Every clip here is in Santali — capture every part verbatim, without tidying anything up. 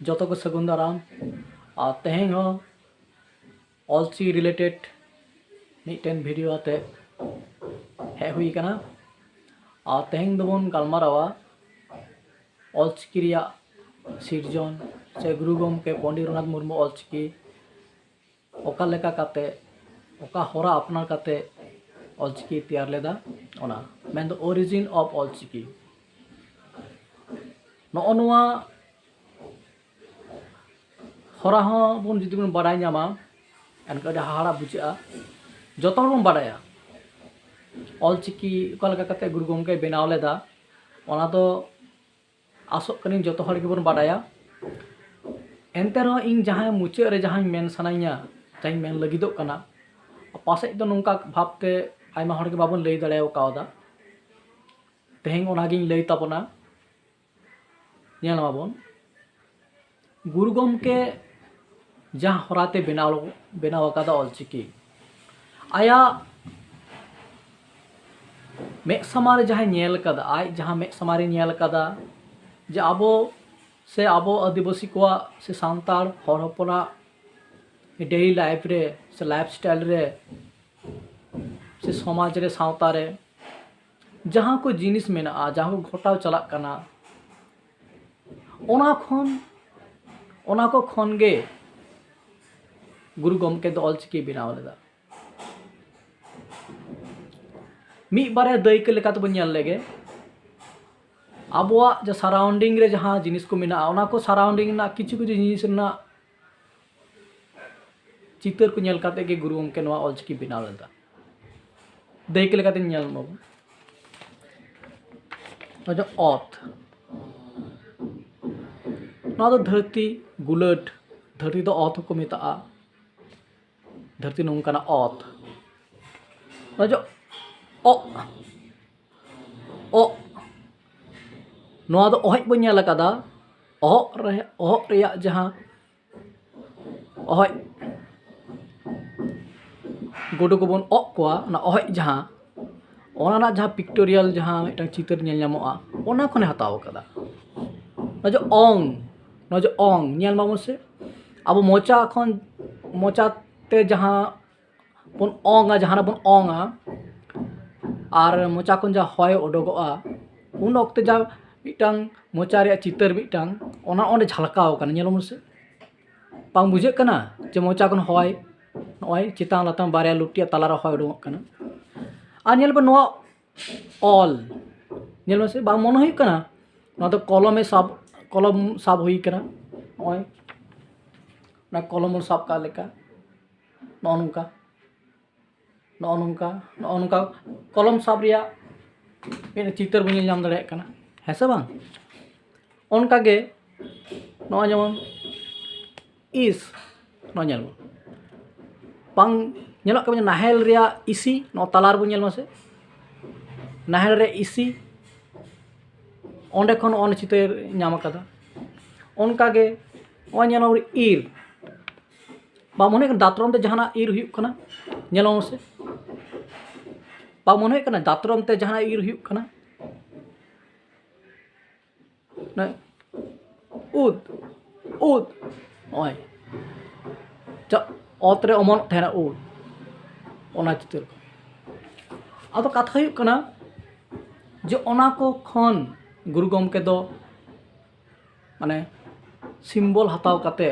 ᱡᱚᱛᱚ ᱠᱚ ᱥᱟᱹᱜᱩᱱ ᱫᱟᱨᱟᱢ᱾ ᱟᱨ ᱛᱮᱦᱮᱧ ᱦᱚᱸ ᱚᱞᱪᱤᱠᱤ ᱨᱤᱞᱮᱴᱮᱰ ᱢᱤᱫᱴᱮᱱ ᱵᱷᱤᱰᱤᱭᱳ ᱟᱛᱮ ᱦᱮᱡ ᱦᱩᱭ ᱟᱠᱟᱱᱟ᱾ ᱟᱨ ᱛᱮᱦᱮᱧ ᱫᱚᱵᱚᱱ ᱜᱟᱞᱢᱟᱨᱟᱣᱟ ᱚᱞᱪᱤᱠᱤ ᱨᱮᱭᱟᱜ ᱥᱤᱨᱡᱚᱱ, ᱥᱮ ᱜᱩᱨᱩ ᱜᱚᱢᱠᱮ ᱯᱚᱱᱰᱤᱛ ᱨᱚᱜᱷᱩᱱᱟᱛᱷ ᱢᱩᱨᱢᱩ ᱚᱞᱪᱤᱠᱤ ᱚᱠᱟ ᱞᱮᱠᱟ ᱠᱟᱛᱮ, ᱚᱠᱟ ᱦᱚᱨᱟ ᱟᱯᱱᱟᱨ ᱠᱟᱛᱮ ᱚᱞᱪᱤᱠᱤ ᱛᱮᱭᱟᱨ ᱞᱮᱫᱟ, ᱚᱱᱟ ᱢᱮᱱᱫᱚ origin of ᱚᱞᱪᱤᱠᱤ᱾ ᱱᱚᱜᱼᱚ ᱱᱚᱣᱟ ᱦᱚᱨᱟ ᱦᱚᱸ ᱵᱚᱱ ᱡᱩᱫᱤ ᱵᱚᱱ ᱵᱟᱲᱟᱭ ᱧᱟᱢᱟ, ᱮᱱᱠᱷᱟᱱ ᱟᱹᱰᱤ ᱦᱟᱦᱟᱲᱟ ᱵᱩᱡᱷᱟᱹᱜᱼᱟ᱾ ᱡᱚᱛᱚ ᱦᱚᱲ ᱵᱚᱱ ᱵᱟᱲᱟᱭᱟ ᱚᱞᱪᱤᱠᱤ ᱚᱠᱟ ᱞᱮᱠᱟ ᱠᱟᱛᱮ ᱜᱩᱨᱩ ᱜᱚᱢᱠᱮᱭ ᱵᱮᱱᱟᱣ ᱞᱮᱫᱟ, ᱚᱱᱟ ᱫᱚ ᱟᱥᱚᱜ ᱠᱟᱹᱱᱟᱹᱧ ᱡᱚᱛᱚ ᱦᱚᱲ ᱜᱮᱵᱚᱱ ᱵᱟᱲᱟᱭᱟ᱾ ᱮᱱᱛᱮ ᱨᱮᱦᱚᱸ ᱤᱧ ᱡᱟᱦᱟᱸ ᱢᱩᱪᱟᱹᱫ ᱨᱮ ᱡᱟᱦᱟᱸᱧ ᱢᱮᱱ ᱥᱟᱱᱟᱧᱟ, ᱡᱟᱦᱟᱸᱧ ᱢᱮᱱ ᱞᱟᱹᱜᱤᱫᱚᱜ ᱠᱟᱱᱟ, ᱯᱟᱥᱮᱡ ᱫᱚ ᱱᱚᱝᱠᱟ ᱵᱷᱟᱵᱽᱛᱮ ᱟᱭᱢᱟ ᱦᱚᱲ ᱜᱮ ᱵᱟᱵᱚᱱ ᱞᱟᱹᱭ ᱫᱟᱲᱮ ᱠᱟᱣᱫᱟ᱾ ᱛᱮᱦᱮᱧ ᱚᱱᱟᱜᱤᱧ ᱞᱟᱹᱭ ᱛᱟᱵᱚᱱᱟ᱾ ᱧᱮᱞ ᱢᱟᱵᱚᱱ, ᱜᱩᱨᱩ ᱜᱚᱢᱠᱮ ᱡᱟᱦᱟᱸ ᱦᱚᱨᱟᱛᱮ ᱵᱮᱱᱟᱣ, ᱵᱮᱱᱟᱣ ᱟᱠᱟᱫᱟ ᱚᱞᱪᱤᱠᱤ, ᱟᱭᱟᱜ ᱢᱮᱫ ᱥᱟᱢᱟᱝ ᱨᱮ ᱡᱟᱦᱟᱸᱭ ᱧᱮᱞ ᱟᱠᱟᱫᱟ, ᱟᱡ ᱡᱟᱦᱟᱸ ᱢᱮᱫ ᱥᱟᱢᱟᱝ ᱨᱮ ᱧᱮᱞ ᱟᱠᱟᱫᱟ, ᱡᱮ ᱟᱵᱚ ᱥᱮ ᱟᱵᱚ ᱟᱹᱫᱤᱵᱟᱹᱥᱤ ᱠᱚᱣᱟᱜ ᱥᱮ ᱥᱟᱱᱛᱟᱲ ᱦᱚᱲ ᱦᱚᱯᱚᱱᱟᱜ ᱰᱮᱞᱤ ᱞᱟᱭᱤᱯᱷ ᱨᱮ ᱥᱮ ᱞᱟᱭᱤᱯᱷ ᱥᱴᱟᱭᱤᱞ ᱨᱮ ᱥᱮ ᱥᱚᱢᱟᱡᱽ ᱨᱮ, ᱥᱟᱶᱛᱟ ᱨᱮ ᱡᱟᱦᱟᱸ ᱠᱚ ᱡᱤᱱᱤᱥ ᱢᱮᱱᱟᱜᱼᱟ, ᱡᱟᱦᱟᱸ ᱠᱚ ᱜᱷᱚᱴᱟᱣ ᱪᱟᱞᱟᱜ ᱠᱟᱱᱟ, ᱚᱱᱟ ᱠᱷᱚᱱ, ᱚᱱᱟ ᱠᱚ ᱠᱷᱚᱱ ᱜᱮ ᱜᱩᱨᱩ ᱜᱚᱢᱠᱮ ᱫᱚ ᱚᱞᱪᱤᱠᱤ ᱵᱮᱱᱟᱣ ᱞᱮᱫᱟ᱾ ᱢᱤᱫ ᱵᱟᱨᱭᱟ ᱫᱟᱹᱭᱠᱟᱹ ᱞᱮᱠᱟ ᱛᱮᱵᱚᱱ ᱧᱮᱞ ᱞᱮᱜᱮ, ᱟᱵᱚᱣᱟᱜ ᱡᱟ ᱥᱟᱨᱟᱣᱩᱱᱰᱤᱝ ᱨᱮ ᱡᱟᱦᱟᱸ ᱡᱤᱱᱤᱥ ᱠᱚ ᱢᱮᱱᱟᱜᱼᱟ, ᱚᱱᱟ ᱠᱚ ᱥᱟᱨᱟᱣᱩᱱᱰᱤᱝ ᱨᱮᱱᱟᱜ ᱠᱤᱪᱷᱩ ᱠᱤᱪᱷᱩ ᱡᱤᱱᱤᱥ ᱨᱮᱱᱟᱜ ᱪᱤᱛᱟᱹᱨ ᱠᱚ ᱧᱮᱞ ᱠᱟᱛᱮ ᱜᱮ ᱜᱩᱨᱩ ᱜᱚᱢᱠᱮ ᱱᱚᱣᱟ ᱚᱞᱪᱤᱠᱤ ᱵᱮᱱᱟᱣ ᱞᱮᱫᱟ᱾ ᱫᱟᱹᱭᱠᱟᱹ ᱞᱮᱠᱟᱛᱮ ᱧᱮᱞ ᱢᱟᱵᱚᱱ᱾ ᱱᱚᱣᱟ ᱫᱚ ᱚᱛ, ᱱᱚᱣᱟ ᱫᱚ ᱫᱷᱟᱹᱨᱛᱤ, ᱜᱩᱞᱟᱹᱴ᱾ ᱫᱷᱟᱹᱨᱛᱤ ᱫᱚ ᱚᱛ ᱦᱚᱸᱠᱚ ᱢᱮᱛᱟᱜᱼᱟ᱾ ᱫᱷᱟᱹᱨᱛᱤ ᱱᱚᱝᱠᱟᱱᱟᱜ ᱚᱛ᱾ ᱱᱚᱣᱟ ᱡᱚ ᱚᱜ, ᱚᱜ, ᱱᱚᱣᱟ ᱫᱚ ᱚᱦᱚᱡ ᱵᱚᱱ ᱧᱮᱞ ᱟᱠᱟᱫᱟ᱾ ᱚᱦᱚᱜ ᱨᱮ, ᱚᱦᱚᱜ ᱨᱮᱭᱟᱜ ᱡᱟᱦᱟᱸ ᱚᱦᱚᱡ, ᱜᱩᱰᱩ ᱠᱚᱵᱚᱱ ᱚᱜ ᱠᱚᱣᱟ, ᱚᱱᱟ ᱚᱦᱚᱡ ᱡᱟᱦᱟᱸ, ᱚᱱᱟ ᱨᱮᱱᱟᱜ ᱡᱟᱦᱟᱸ ᱯᱤᱠᱴᱳᱨᱤᱭᱟᱞ ᱡᱟᱦᱟᱸ ᱢᱤᱫᱴᱟᱝ ᱪᱤᱛᱟᱹᱨ ᱧᱮᱞ ᱧᱟᱢᱚᱜᱼᱟ, ᱚᱱᱟ ᱠᱷᱚᱱᱮ ᱦᱟᱛᱟᱣ ᱟᱠᱟᱫᱟ᱾ ᱱᱚᱣᱟ ᱡᱮ ᱚᱝ, ᱱᱚᱜᱼᱚᱭ ᱡᱮ ᱚᱝ, ᱧᱮᱞ ᱢᱟᱵᱚᱱ ᱥᱮ, ᱟᱵᱚ ᱢᱚᱪᱟ ᱠᱷᱚᱱ, ᱢᱚᱪᱟ ᱛᱮ ᱡᱟᱦᱟᱸ ᱵᱚᱱ ᱚᱝᱟ, ᱡᱟᱦᱟᱱᱟᱜ ᱵᱚᱱ ᱚᱝᱟ, ᱟᱨ ᱢᱚᱪᱟ ᱠᱷᱚᱱ ᱡᱟᱦᱟᱸ ᱦᱚᱭ ᱚᱰᱚᱠᱚᱜᱼᱟ, ᱩᱱ ᱚᱠᱛᱮ ᱡᱟ ᱢᱤᱫᱴᱟᱝ ᱢᱚᱪᱟ ᱨᱮᱭᱟᱜ ᱪᱤᱛᱟᱹᱨ ᱢᱤᱫᱴᱟᱝ, ᱚᱱᱟ ᱚᱸᱰᱮ ᱡᱷᱟᱞᱠᱟᱣ ᱟᱠᱟᱱᱟ, ᱧᱮᱞ ᱢᱮᱥᱮ᱾ ᱵᱟᱝ ᱵᱩᱡᱷᱟᱹᱜ ᱠᱟᱱᱟ ᱡᱮ ᱢᱚᱪᱟ ᱠᱷᱚᱱ ᱦᱚᱭ ᱱᱚᱜᱼᱚᱭ ᱪᱮᱛᱟᱱ ᱞᱟᱛᱟᱨ ᱵᱟᱨᱭᱟ ᱞᱩᱴᱤᱭᱟᱜ ᱛᱟᱞᱟᱨᱮ ᱦᱚᱭ ᱩᱰᱩᱠᱚᱜ ᱠᱟᱱᱟ? ᱟᱨ ᱧᱮᱞ ᱯᱮ ᱱᱚᱣᱟ ᱚᱞ, ᱧᱮᱞ ᱢᱮᱥᱮ, ᱵᱟᱝ ᱢᱚᱱᱮ ᱦᱩᱭᱩᱜ ᱠᱟᱱᱟ ᱱᱚᱣᱟ ᱫᱚ ᱠᱚᱞᱚᱢᱮ ᱥᱟᱵ, ᱠᱚᱞᱚᱢ ᱥᱟᱵ ᱦᱩᱭ ᱠᱟᱱᱟ? ᱱᱚᱜᱼᱚᱭ ᱚᱱᱟ ᱠᱚᱞᱚᱢ ᱵᱚᱱ ᱥᱟᱵ ᱠᱟᱜ ᱞᱮᱠᱟ, ᱱᱚᱜᱼᱚ ᱱᱚᱝᱠᱟ, ᱱᱚᱜᱼᱚ ᱱᱚᱝᱠᱟ, ᱱᱚᱜᱼᱚ ᱱᱚᱝᱠᱟ ᱠᱚᱞᱚᱢ ᱥᱟᱵ ᱨᱮᱭᱟᱜ ᱢᱤᱫ ᱪᱤᱛᱟᱹᱨ ᱵᱚᱱ ᱧᱮᱞ ᱧᱟᱢ ᱫᱟᱲᱮᱭᱟᱜ ᱠᱟᱱᱟ, ᱦᱮᱸ ᱥᱮ ᱵᱟᱝ? ᱚᱱᱠᱟᱜᱮ ᱱᱚᱜᱼᱚᱭ ᱡᱮᱢᱚᱱ ᱤᱥ, ᱱᱚᱣᱟ ᱧᱮᱞ ᱵᱚᱱ, ᱵᱟᱝ ᱧᱮᱞᱚᱜ ᱠᱟᱱᱟ ᱱᱟᱦᱮᱞ ᱨᱮᱭᱟᱜ ᱤᱥᱤ? ᱱᱚᱣᱟ ᱛᱟᱞᱟ ᱨᱮᱵᱚᱱ ᱧᱮᱞ ᱢᱟᱥᱮ, ᱱᱟᱦᱮᱞ ᱨᱮᱭᱟᱜ ᱤᱥᱤ, ᱚᱸᱰᱮ ᱠᱷᱚᱱ ᱚᱱᱟ ᱪᱤᱛᱟᱹᱨ ᱧᱟᱢ ᱟᱠᱟᱫᱟ᱾ ᱚᱱᱠᱟᱜᱮ ᱱᱚᱜᱼᱚᱭ ᱧᱮᱞ ᱢᱮ ᱤᱨ, ᱵᱟᱝ ᱢᱚᱱᱮ ᱦᱩᱭᱩᱜ ᱠᱟᱱᱟ ᱫᱟᱛᱨᱚᱢ ᱛᱮ ᱡᱟᱦᱟᱱᱟᱜ ᱤᱨ ᱦᱩᱭᱩᱜ ᱠᱟᱱᱟ? ᱧᱮᱞ ᱢᱮᱥᱮ, ᱵᱟᱝ ᱢᱚᱱᱮ ᱦᱩᱭᱩᱜ ᱠᱟᱱᱟ ᱫᱟᱛᱨᱚᱢ ᱛᱮ ᱡᱟᱦᱟᱱᱟᱜ ᱤᱨ ᱦᱩᱭᱩᱜ ᱠᱟᱱᱟ? ᱩᱫ, ᱩᱫ, ᱱᱚᱜᱼᱚᱭ ᱚᱛ ᱨᱮ ᱚᱢᱚᱱᱚᱜ ᱛᱟᱦᱮᱱᱟ ᱩᱫ, ᱚᱱᱟ ᱪᱤᱛᱟᱹᱨ ᱠᱚ᱾ ᱟᱫᱚ ᱠᱟᱛᱷᱟ ᱦᱩᱭᱩᱜ ᱠᱟᱱᱟ ᱡᱮ ᱚᱱᱟ ᱠᱚ ᱠᱷᱚᱱ ᱜᱩᱨᱩ ᱜᱚᱢᱠᱮ ᱫᱚ ᱢᱟᱱᱮ ᱥᱤᱢᱵᱚᱞ ᱦᱟᱛᱟᱣ ᱠᱟᱛᱮ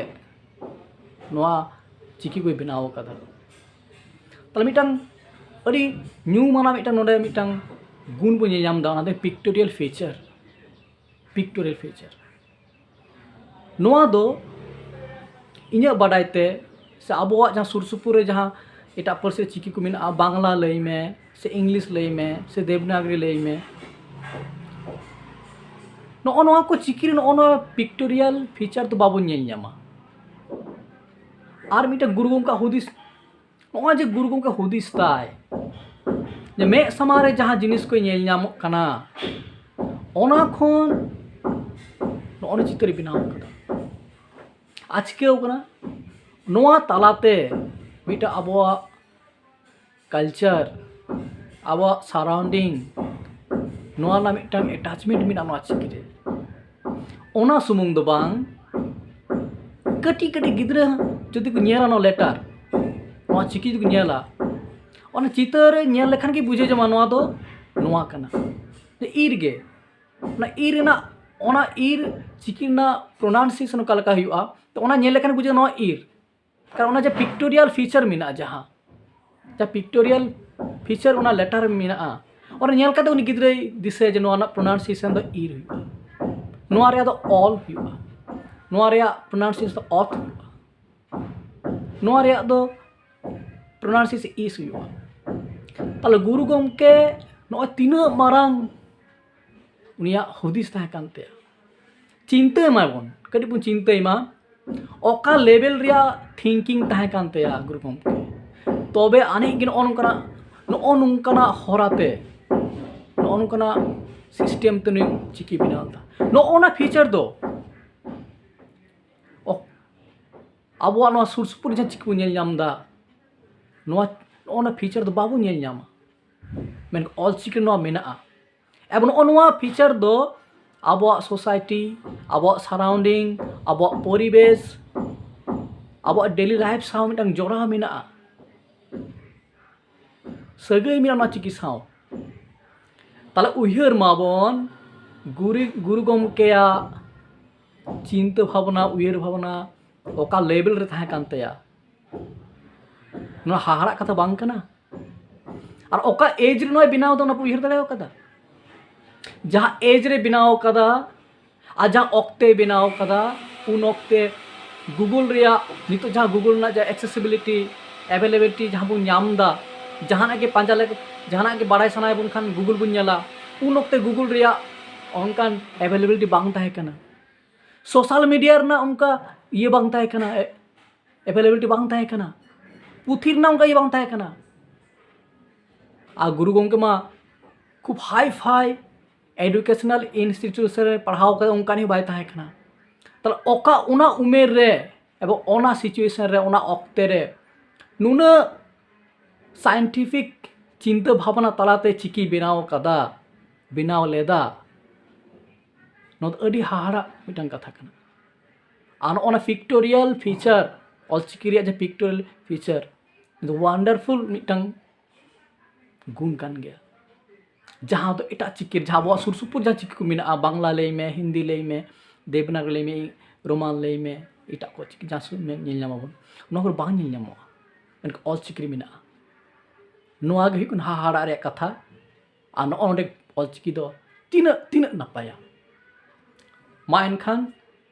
ᱱᱚᱣᱟ ᱪᱤᱠᱤ ᱠᱚᱭ ᱵᱮᱱᱟᱣ ᱟᱠᱟᱫᱟ᱾ ᱛᱟᱦᱞᱮ ᱢᱤᱫᱴᱟᱝ ᱟᱹᱰᱤ ᱧᱩᱢᱟᱱᱟᱜ ᱢᱤᱫᱴᱟᱝ ᱱᱚᱰᱮ ᱢᱤᱫᱴᱟᱝ ᱜᱩᱱ ᱵᱚᱱ ᱧᱮᱞ ᱧᱟᱢ ᱮᱫᱟ, ᱚᱱᱟ ᱫᱚ ᱯᱤᱠᱴᱳᱨᱤᱭᱟᱞ ᱯᱷᱤᱪᱟᱨ᱾ ᱯᱤᱠᱴᱳᱨᱤᱭᱟᱞ ᱯᱷᱤᱪᱟᱨ ᱱᱚᱣᱟ ᱫᱚ ᱤᱧᱟᱹᱜ ᱵᱟᱰᱟᱭ ᱛᱮ ᱥᱮ ᱟᱵᱚᱣᱟᱜ ᱡᱟᱦᱟᱸ ᱥᱩᱨ ᱥᱩᱯᱩᱨ ᱨᱮ ᱡᱟᱦᱟᱸ ᱮᱴᱟᱜ ᱯᱟᱹᱨᱥᱤ ᱪᱤᱠᱤ ᱠᱚ ᱢᱮᱱᱟᱜᱼᱟ, ᱵᱟᱝᱞᱟ ᱞᱟᱹᱭ ᱢᱮ ᱥᱮ ᱤᱝᱞᱤᱥ ᱞᱟᱹᱭ ᱢᱮ ᱥᱮ ᱫᱮᱵᱽᱱᱟᱜᱽᱨᱤ ᱞᱟᱹᱭ ᱢᱮ, ᱱᱚᱜᱼᱚ ᱱᱚᱣᱟ ᱠᱚ ᱪᱤᱠᱤ ᱨᱮ ᱱᱚᱜᱼᱚ ᱱᱚᱣᱟ ᱯᱤᱠᱴᱳᱨᱤᱭᱟᱞ ᱯᱷᱤᱪᱟᱨ ᱫᱚ ᱵᱟᱵᱚᱱ ᱧᱮᱞ ᱧᱟᱢᱟ᱾ ᱟᱨ ᱢᱤᱫᱴᱟᱝ ᱜᱩᱨᱩ ᱜᱚᱢᱠᱮ ᱦᱩᱫᱤᱥ, ᱱᱚᱜᱼᱚᱭ ᱡᱮ ᱜᱩᱨᱩ ᱜᱚᱢᱠᱮ ᱦᱩᱫᱤᱥ ᱛᱟᱭ ᱡᱮ ᱢᱮᱫ ᱥᱟᱢᱟᱝ ᱨᱮ ᱡᱟᱦᱟᱸ ᱡᱤᱱᱤᱥ ᱠᱚ ᱧᱮᱞ ᱧᱟᱢᱚᱜ ᱠᱟᱱᱟ, ᱚᱱᱟ ᱠᱷᱚᱱ ᱱᱚᱜᱼᱚ ᱱᱚᱣᱟ ᱪᱤᱛᱟᱹᱨ ᱵᱮᱱᱟᱣ ᱠᱟᱫᱟ᱾ ᱟᱨ ᱪᱤᱠᱟᱹᱣ ᱠᱟᱱᱟ? ᱱᱚᱣᱟ ᱛᱟᱞᱟᱛᱮ ᱢᱤᱫᱴᱟᱝ ᱟᱵᱚᱣᱟᱜ ᱠᱟᱞᱪᱟᱨ, ᱟᱵᱚᱣᱟᱜ ᱥᱟᱨᱟᱣᱩᱱᱰᱤᱝ, ᱱᱚᱣᱟ ᱨᱮᱱᱟᱜ ᱢᱤᱫᱴᱟᱝ ᱮᱴᱟᱪᱢᱮᱱᱴ ᱢᱮᱱᱟᱜᱼᱟ ᱱᱚᱣᱟ ᱪᱤᱠᱤ ᱨᱮ᱾ ᱚᱱᱟ ᱥᱩᱢᱩᱝ ᱫᱚ ᱵᱟᱝ, ᱠᱟᱹᱴᱤᱡ ᱠᱟᱹᱴᱤᱡ ᱜᱤᱫᱽᱨᱟᱹ ᱡᱩᱫᱤ ᱠᱚ ᱧᱮᱞᱟ ᱱᱚᱣᱟ ᱞᱮᱴᱟᱨ, ᱱᱚᱣᱟ ᱪᱤᱠᱤ ᱡᱩᱫᱤ ᱠᱚ ᱧᱮᱞᱟ, ᱚᱱᱟ ᱪᱤᱛᱟᱹᱨ ᱨᱮ ᱧᱮᱞ ᱞᱮᱠᱷᱟᱱ ᱜᱮ ᱵᱩᱡᱷᱟᱹᱣ ᱧᱟᱢᱟ ᱱᱚᱣᱟ ᱫᱚ ᱱᱚᱣᱟ ᱠᱟᱱᱟ᱾ ᱤᱨ ᱜᱮ, ᱚᱱᱟ ᱤᱨ ᱨᱮᱱᱟᱜ, ᱚᱱᱟ ᱤᱨ ᱪᱤᱠᱤ ᱨᱮᱱᱟᱜ ᱯᱨᱚᱱᱟᱣᱩᱱᱥᱤᱭᱮᱥᱚᱱ ᱚᱠᱟ ᱞᱮᱠᱟ ᱦᱩᱭᱩᱜᱼᱟ, ᱛᱚ ᱚᱱᱟ ᱧᱮᱞ ᱞᱮᱠᱷᱟᱱ ᱵᱩᱡᱷᱟᱹᱜᱼᱟ ᱱᱚᱣᱟ ᱤᱨ᱾ ᱠᱟᱨᱚᱱ ᱚᱱᱟ ᱡᱮ ᱯᱤᱠᱴᱳᱨᱤᱭᱟᱞ ᱯᱷᱤᱪᱟᱨ ᱢᱮᱱᱟᱜᱼᱟ, ᱡᱟᱦᱟᱸ ᱡᱟᱦᱟᱸ ᱯᱤᱠᱴᱳᱨᱤᱭᱟᱞ ᱯᱷᱤᱪᱟᱨ ᱚᱱᱟ ᱞᱮᱴᱟᱨ ᱨᱮ ᱢᱮᱱᱟᱜᱼᱟ, ᱚᱱᱟ ᱧᱮᱞ ᱠᱟᱛᱮ ᱩᱱᱤ ᱜᱤᱫᱽᱨᱟᱹᱭ ᱫᱤᱥᱟᱹᱭᱟ ᱡᱮ ᱱᱚᱣᱟ ᱨᱮᱱᱟᱜ ᱯᱨᱚᱱᱟᱣᱩᱱᱥᱤᱭᱮᱥᱚᱱ ᱫᱚ ᱤᱨ ᱦᱩᱭᱩᱜᱼᱟ, ᱱᱚᱣᱟ ᱨᱮᱭᱟᱜ ᱫᱚ ᱚᱞ ᱦᱩᱭᱩᱜᱼᱟ, ᱱᱚᱣᱟ ᱨᱮᱭᱟᱜ ᱯᱨᱚᱱᱟᱣᱩᱱᱥᱤᱭᱮᱥᱚᱱ ᱫᱚ ᱚᱛ ᱦᱩᱭᱩᱜᱼᱟ, ᱱᱚᱣᱟ ᱨᱮᱭᱟᱜ ᱫᱚ ᱯᱨᱚᱱᱟᱣᱩᱱᱥᱤᱭᱮᱥᱚᱱ ᱤᱥ ᱦᱩᱭᱩᱜᱼᱟ᱾ ᱛᱟᱦᱚᱞᱮ ᱜᱩᱨᱩ ᱜᱚᱢᱠᱮ ᱱᱚᱜᱼᱚᱭ ᱛᱤᱱᱟᱹᱜ ᱢᱟᱨᱟᱝ ᱩᱱᱤᱭᱟᱜ ᱦᱩᱫᱤᱥ ᱛᱟᱦᱮᱸ ᱠᱟᱱ ᱛᱟᱭᱟ᱾ ᱪᱤᱱᱛᱟᱹᱭ ᱢᱟᱵᱚᱱ, ᱠᱟᱹᱴᱤᱡ ᱵᱚᱱ ᱪᱤᱱᱛᱟᱹᱭ ᱢᱟ, ᱚᱠᱟ ᱞᱮᱵᱮᱞ ᱨᱮᱭᱟᱜ ᱛᱷᱤᱝᱠᱤᱝ ᱛᱟᱦᱮᱸ ᱠᱟᱱ ᱛᱟᱭᱟ ᱜᱩᱨᱩ ᱜᱚᱢᱠᱮ᱾ ᱛᱚᱵᱮ ᱟᱹᱱᱤᱡ ᱜᱮ ᱱᱚᱜᱼᱚ ᱱᱚᱝᱠᱟᱱᱟᱜ, ᱱᱚᱜᱼᱚ ᱱᱚᱝᱠᱟᱱᱟᱜ ᱦᱚᱨᱟᱛᱮ, ᱱᱚᱜᱼᱚ ᱱᱚᱝᱠᱟᱱᱟᱜ ᱥᱤᱥᱴᱮᱢ ᱛᱮ ᱱᱩᱭ ᱪᱤᱠᱤ ᱵᱮᱱᱟᱣ ᱞᱮᱫᱟ᱾ ᱱᱚᱜᱼᱚ ᱱᱟ ᱯᱷᱤᱪᱟᱨ ᱫᱚ ᱚᱠ-, ᱟᱵᱚᱣᱟᱜ ᱱᱚᱣᱟ ᱥᱩᱨ ᱥᱩᱯᱩᱨ ᱡᱟᱦᱟᱸ ᱪᱤᱠᱤ ᱵᱚᱱ ᱧᱮᱞ ᱧᱟᱢ ᱮᱫᱟ, ᱱᱚᱣᱟ, ᱱᱚᱜᱼᱚ ᱱᱟ ᱯᱷᱤᱪᱟᱨ ᱫᱚ ᱵᱟᱵᱚᱱ ᱧᱮᱞ ᱧᱟᱢᱟ᱾ ᱢᱮᱱᱠᱷᱟᱱ ᱚᱞᱪᱤᱠᱤ ᱨᱮ ᱱᱚᱣᱟ ᱢᱮᱱᱟᱜᱼᱟ᱾ ᱮᱵᱚᱝ ᱱᱚᱜᱼᱚ ᱱᱚᱣᱟ ᱯᱷᱤᱪᱟᱨ ᱫᱚ ᱟᱵᱚᱣᱟᱜ ᱥᱳᱥᱟᱭᱴᱤ, ᱟᱵᱚᱣᱟᱜ ᱥᱟᱨᱟᱣᱩᱱᱰᱤᱝ, ᱟᱵᱚᱣᱟᱜ ᱯᱚᱨᱤᱵᱮᱥ, ᱟᱵᱚᱣᱟᱜ ᱰᱮᱞᱤ ᱞᱟᱭᱤᱯᱷ ᱥᱟᱶ ᱢᱤᱫᱴᱟᱝ ᱡᱚᱲᱟᱣ ᱢᱮᱱᱟᱜᱼᱟ᱾ ᱥᱟᱹᱜᱟᱹᱭ ᱢᱮᱱᱟᱜᱼᱟ ᱱᱚᱣᱟ ᱪᱤᱠᱤ ᱥᱟᱶ᱾ ᱛᱟᱦᱞᱮ ᱩᱭᱦᱟᱹᱨ ᱢᱟᱵᱚᱱ, ᱜᱩᱨᱤ-, ᱜᱩᱨᱩ ᱜᱚᱢᱠᱮᱭᱟᱜ ᱪᱤᱱᱛᱟᱹ ᱵᱷᱟᱵᱽᱱᱟ, ᱩᱭᱦᱟᱹᱨ ᱵᱷᱟᱵᱽᱱᱟ ᱚᱠᱟ ᱞᱮᱵᱮᱞ ᱨᱮ ᱛᱟᱦᱮᱸ ᱠᱟᱱ ᱛᱟᱭᱟ᱾ ᱱᱚᱣᱟ ᱦᱟᱦᱟᱲᱟᱜ ᱠᱟᱛᱷᱟ ᱵᱟᱝ ᱠᱟᱱᱟ? ᱟᱨ ᱚᱠᱟ ᱮᱡᱽ ᱨᱮ ᱱᱚᱣᱟᱭ ᱵᱮᱱᱟᱣ ᱮᱫᱟ, ᱚᱱᱟ ᱯᱮ ᱩᱭᱦᱟᱹᱨ ᱫᱟᱲᱮ ᱟᱠᱟᱫᱟ? ᱡᱟᱦᱟᱸ ᱮᱡᱽ ᱨᱮ ᱵᱮᱱᱟᱣ ᱟᱠᱟᱫᱟ ᱟᱨ ᱡᱟᱦᱟᱸ ᱚᱠᱛᱮ ᱵᱮᱱᱟᱣ ᱟᱠᱟᱫᱟ, ᱩᱱ ᱚᱠᱛᱮ ᱜᱩᱜᱩᱞ ᱨᱮᱭᱟᱜ, ᱱᱤᱛᱚᱜ ᱡᱟᱦᱟᱸ ᱜᱩᱜᱩᱞ ᱨᱮᱱᱟᱜ ᱡᱟᱦᱟᱸ ᱮᱠᱥᱮᱥᱤᱵᱤᱞᱤᱴᱤ, ᱮᱵᱮᱞᱮᱵᱤᱞᱤᱴᱤ ᱡᱟᱦᱟᱸ ᱵᱚᱱ ᱧᱟᱢ ᱮᱫᱟ, ᱡᱟᱦᱟᱱᱟᱜ ᱜᱮ ᱯᱟᱸᱡᱟ ᱞᱮ-, ᱡᱟᱦᱟᱱᱟᱜ ᱜᱮ ᱵᱟᱲᱟᱭ ᱥᱟᱱᱟᱭᱮᱫ ᱵᱚᱱ ᱠᱷᱟᱱ ᱜᱩᱜᱩᱞ ᱵᱚᱱ ᱧᱮᱞᱟ, ᱩᱱ ᱚᱠᱛᱮ ᱜᱩᱜᱩᱞ ᱨᱮᱭᱟᱜ ᱚᱱᱠᱟᱱ ᱮᱵᱮᱞᱮᱵᱤᱞᱤᱴᱤ ᱵᱟᱝ ᱛᱟᱦᱮᱸ ᱠᱟᱱᱟ᱾ ᱥᱳᱥᱟᱞ ᱢᱤᱰᱤᱭᱟ ᱨᱮᱱᱟᱜ ᱚᱱᱠᱟ ᱤᱭᱟᱹ ᱵᱟᱝ ᱛᱟᱦᱮᱸ ᱠᱟᱱᱟ, ᱮᱵᱮᱞᱮᱵᱤᱞᱤᱴᱤ ᱵᱟᱝ ᱛᱟᱦᱮᱸ ᱠᱟᱱᱟ, ᱯᱩᱛᱷᱤ ᱨᱮᱱᱟᱜ ᱚᱱᱠᱟ ᱤᱭᱟᱹ ᱵᱟᱝ ᱛᱟᱦᱮᱸ ᱠᱟᱱᱟ᱾ ᱟᱨ ᱜᱩᱨᱩ ᱜᱚᱢᱠᱮ ᱢᱟ ᱠᱷᱩᱵ ᱦᱟᱭ ᱯᱷᱟᱭ ᱮᱰᱩᱠᱮᱥᱚᱱᱟᱞ ᱤᱱᱥᱴᱤᱴᱤᱭᱩᱥᱚᱱ ᱨᱮ ᱯᱟᱲᱦᱟᱣ ᱠᱟᱛᱮ ᱚᱱᱠᱟᱱᱤᱡ ᱦᱚᱸ ᱵᱟᱭ ᱛᱟᱦᱮᱸ ᱠᱟᱱᱟ᱾ ᱛᱟᱦᱞᱮ ᱚᱠᱟ ᱚᱱᱟ ᱩᱢᱮᱨ ᱨᱮ ᱮᱵᱚᱝ ᱚᱱᱟ ᱥᱤᱪᱩᱭᱮᱥᱚᱱ ᱨᱮ, ᱚᱱᱟ ᱚᱠᱛᱮ ᱨᱮ ᱱᱩᱱᱟᱹᱜ ᱥᱟᱭᱮᱱᱴᱤᱯᱷᱤᱠ ᱪᱤᱱᱛᱟᱹ ᱵᱷᱟᱵᱽᱱᱟ ᱛᱟᱞᱟᱛᱮ ᱪᱤᱠᱤ ᱵᱮᱱᱟᱣ ᱠᱟᱫᱟ, ᱵᱮᱱᱟᱣ ᱞᱮᱫᱟ, ᱱᱚᱣᱟ ᱫᱚ ᱟᱹᱰᱤ ᱦᱟᱦᱟᱲᱟᱜ ᱢᱤᱫᱴᱟᱝ ᱠᱟᱛᱷᱟ ᱠᱟᱱᱟ᱾ ᱟᱨ ᱱᱚᱜᱼᱚ ᱱᱟ ᱯᱤᱠᱴᱳᱨᱤᱭᱟᱞ ᱯᱷᱤᱪᱟᱨ, ᱚᱞᱪᱤᱠᱤ ᱨᱮᱭᱟᱜ ᱡᱟᱦᱟᱸ ᱯᱤᱠᱴᱳᱨᱤᱭᱟᱞ ᱯᱷᱤᱪᱟᱨ, ᱫᱚ ᱣᱟᱱᱰᱟᱨᱯᱷᱩᱞ ᱢᱤᱫᱴᱟᱝ ᱜᱩᱱ ᱠᱟᱱ ᱜᱮᱭᱟ, ᱡᱟᱦᱟᱸ ᱫᱚ ᱮᱴᱟᱜ ᱪᱤᱠᱤ, ᱡᱟᱦᱟᱸ ᱟᱵᱚᱣᱟᱜ ᱥᱩᱨ ᱥᱩᱯᱩᱨ ᱡᱟᱦᱟᱸ ᱪᱤᱠᱤ ᱠᱚ ᱢᱮᱱᱟᱜᱼᱟ, ᱵᱟᱝᱞᱟ ᱞᱟᱹᱭ ᱢᱮ, ᱦᱤᱱᱫᱤ ᱞᱟᱹᱭ ᱢᱮ, ᱫᱮᱵᱽᱱᱟᱜᱚᱨᱤ ᱞᱟᱹᱭ ᱢᱮ, ᱨᱳᱢᱟᱱ ᱞᱟᱹᱭ ᱢᱮ, ᱮᱴᱟᱜ ᱠᱚ ᱪᱤᱠᱤ ᱡᱟᱦᱟᱸ ᱥᱩᱨ ᱧᱮᱞ ᱧᱟᱢ ᱟᱵᱚᱱ, ᱱᱚᱣᱟ ᱠᱚᱨᱮ ᱵᱟᱝ ᱧᱮᱞ ᱧᱟᱢᱚᱜᱼᱟ, ᱢᱮᱱᱠᱷᱟᱱ ᱚᱞᱪᱤᱠᱤ ᱨᱮ ᱢᱮᱱᱟᱜᱼᱟ᱾ ᱱᱚᱣᱟ ᱜᱮ ᱦᱩᱭᱩᱜ ᱠᱟᱱᱟ ᱦᱟᱦᱟᱲᱟᱜ ᱨᱮᱭᱟᱜ ᱠᱟᱛᱷᱟ᱾ ᱟᱨ ᱱᱚᱜᱼᱚ ᱱᱚᱰᱮ ᱚᱞᱪᱤᱠᱤ ᱫᱚ ᱛᱤᱱᱟᱹᱜ, ᱛᱤᱱᱟᱹᱜ ᱱᱟᱯᱟᱭᱟ᱾ ᱢᱟ ᱮᱱᱠᱷᱟᱱ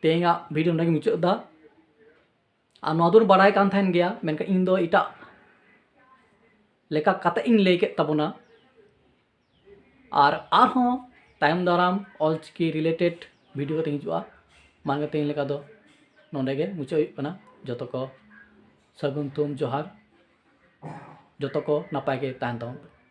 ᱛᱮᱦᱮᱧᱟᱜ ᱵᱷᱤᱰᱤᱭᱳ ᱱᱚᱰᱮ ᱜᱮ ᱢᱩᱪᱟᱹᱫ ᱮᱫᱟ᱾ ᱟᱨ ᱱᱚᱣᱟ ᱫᱚᱵᱚᱱ ᱵᱟᱲᱟᱭ ᱠᱟᱱ ᱛᱟᱦᱮᱱ ᱜᱮᱭᱟ, ᱢᱮᱱᱠᱷᱟᱱ ᱤᱧ ᱫᱚ ᱮᱴᱟᱜ ᱞᱮᱠᱟ ᱠᱟᱛᱮ ᱤᱧ ᱞᱟᱹᱭ ᱠᱮᱫ ᱛᱟᱵᱚᱱᱟ᱾ ᱟᱨ ᱟᱨᱦᱚᱸ ᱛᱟᱭᱚᱢ ᱫᱟᱨᱟᱢ ᱚᱞᱪᱤᱠᱤ ᱨᱤᱞᱮᱴᱮᱰ ᱵᱷᱤᱰᱤᱭᱳ ᱠᱟᱛᱮ ᱦᱤᱡᱩᱜᱼᱟ᱾ ᱢᱟ ᱮᱱᱠᱷᱟᱱ ᱛᱮᱦᱮᱧ ᱞᱮᱠᱟ ᱫᱚ ᱱᱚᱰᱮ ᱜᱮ ᱢᱩᱪᱟᱹᱫ ᱦᱩᱭᱩᱜ ᱠᱟᱱᱟ᱾ ᱡᱚᱛᱚ ᱠᱚ ᱥᱟᱹᱜᱩᱱ ᱛᱩᱢ ᱡᱚᱦᱟᱨ, ᱡᱚᱛᱚ ᱠᱚ ᱱᱟᱯᱟᱭ ᱜᱮ ᱛᱟᱦᱮᱱ ᱛᱟᱵᱚᱱ ᱯᱮ᱾